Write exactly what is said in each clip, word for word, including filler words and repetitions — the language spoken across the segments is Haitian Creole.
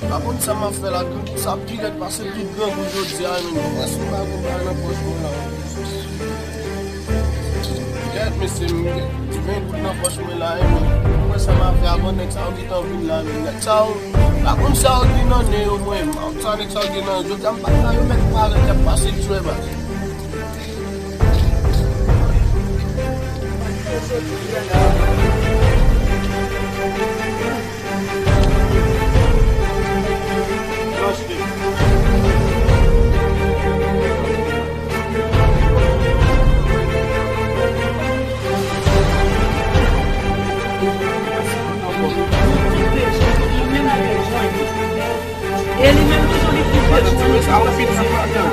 Pa konn sa m ap fè la, grangou sa pi rèd pase tout grangou jodi a, menm. Mwen si m pa gon bagay nan pòch mwen la. Gèt, mesye, m gen ven goud nan pòch mwen la, e mwen, mwen sa m ap fè avan nèg sa yo gentan vin la, menm. Nèg sa yo, pa konn sa yo gen nan nen yo, mwen, m pa konn sa nèg sa yo gen nan, jodi a m pa t la, yo mèt parèt, y ap pase djwè, baz. E li menm toujou li pi bèl. Sa ou fin nan maten.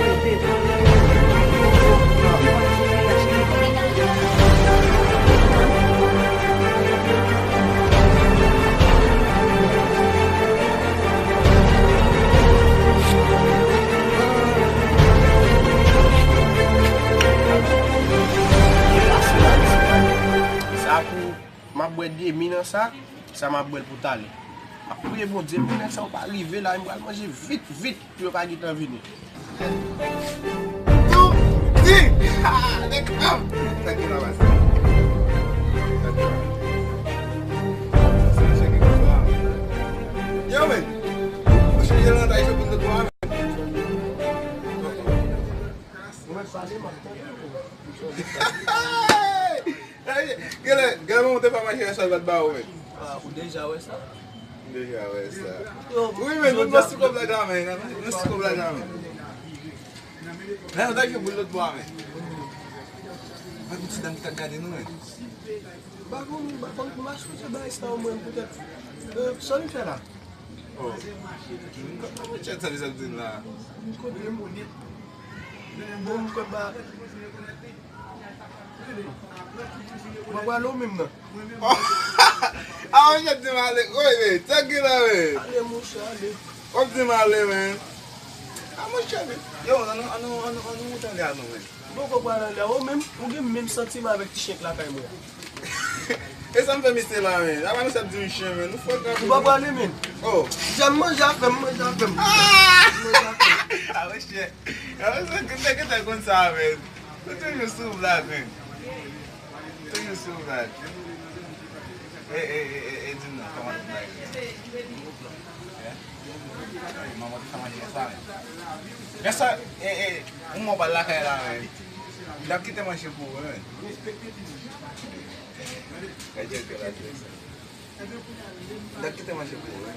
Sa pou m ap bwè demi nan sa, sa m ap bwè l pou talè. M ap priye Bondye pou nèg sa yo pa rive la, m pral manje vit, vit, pou yo pa gentan vini. Tou di! Ha! Nèg ap! Sa ki la bas. Sa ki la. Sa se chèk ki konsa. Yo, men! Ou chanje lan ta, yo pou l twa, men. Ou mèt pale, m ap tande. Genlè, genlè mwen te pa mache nan sal bat ba ou, men. Ah, ou deja wè sa? M deja wè sa. Wi, men nou pran ti kòb la kanmenm, nou pran ti kòb la kanmenm. Men, nou ta jwe boul lòt bò a, men. Mwen, gen ti dam ki t ap gade nou, men. M pa konn, m pa konn, m pa sonje bagay sa yo, mwen, poutèt. Euh, sa li fè la? Oh. Kòman chat sa li sot di m la? Kote m? Bon, m kwè ba. Mwen pral ou menm nan. Ah, monchè, di m ale. Oy, men, tanki la, men. Ale, monchè, ale. W ap di m ale, men. Ah, monchè, men. Yo, ann, ann, ann, ann, ann moute anlè a non, men. Bon, poko pral anlè a. Ou menm, ou gen menm santiman avèk ti chen k lakay mwen. E sa m fè misye la, men. Apa misye ap di m chen, men. Nou fò kanpe. Ou pa pral ale, men. Oh. Jan m manje a fè m, manje a fè m. Ah! Manje a fè m. Ah, monchè. Ah, monchè, nèg gentan konn sa, men. Ou toujou sou black, men. Toujou sou black. E, e, e, e, e, di m non, kòman tout bagay ye? Manman te fè manje yè swa, men. Yè swa, e, e, yon mò pral lakay la, men. Li t ap kite manje pou ou, men. Gad jan ke la fè sa. Li t ap kite manje pou ou, men.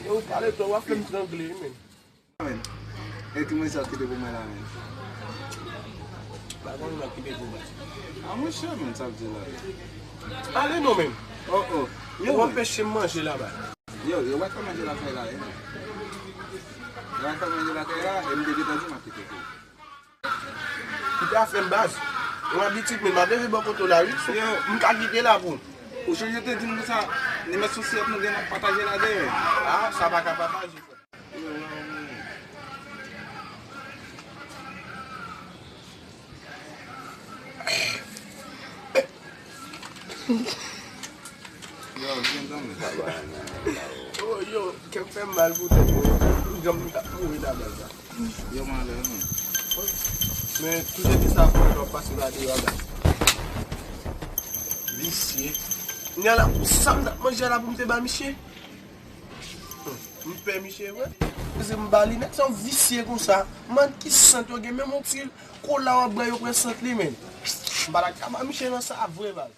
Yo, pale twòp, w ap fè m trangle, men. Men. E ki mwen sa kite pou mwen la, men. Pa konn mwen kite pou mwen. Ah, monchè, men, sa vle di la. Ale non, men. Oh, oh. Yo, ou anpeche m manje laba. Yo, yo, w ap fè manje lakay la, yo. Yo ap fè manje lakay la, e m te gentan di m ap kite pou ou. Kite afè m, baz. Yon abitid, men, m ap leve bò kote w la, wi. Yo. M ka kite la pou ou. Ou sonje te di m konsa, nimewo sosyo nou gen, n ap pataje la deyò. Ah, sa pa ka pataje, frè. Yo, byen dòmi. Oh, yo, kè m fè m mal pou tèt mwen. Janm m t ap mouri nan baz la. Yo, malè, men. Men, tout epi sa fò w ap pase la deyò a, baz. Visye. Kounye a la, sa m t ap manje a la pou m te ba misye? M pè misye vre. Paske m ba li nèt, se yon visye konsa. M mande ki sant yo gen, menm yon ti kola w ap bwè, yo pran sant li, men. M pa ta ka ba misye nan sa vre, baz.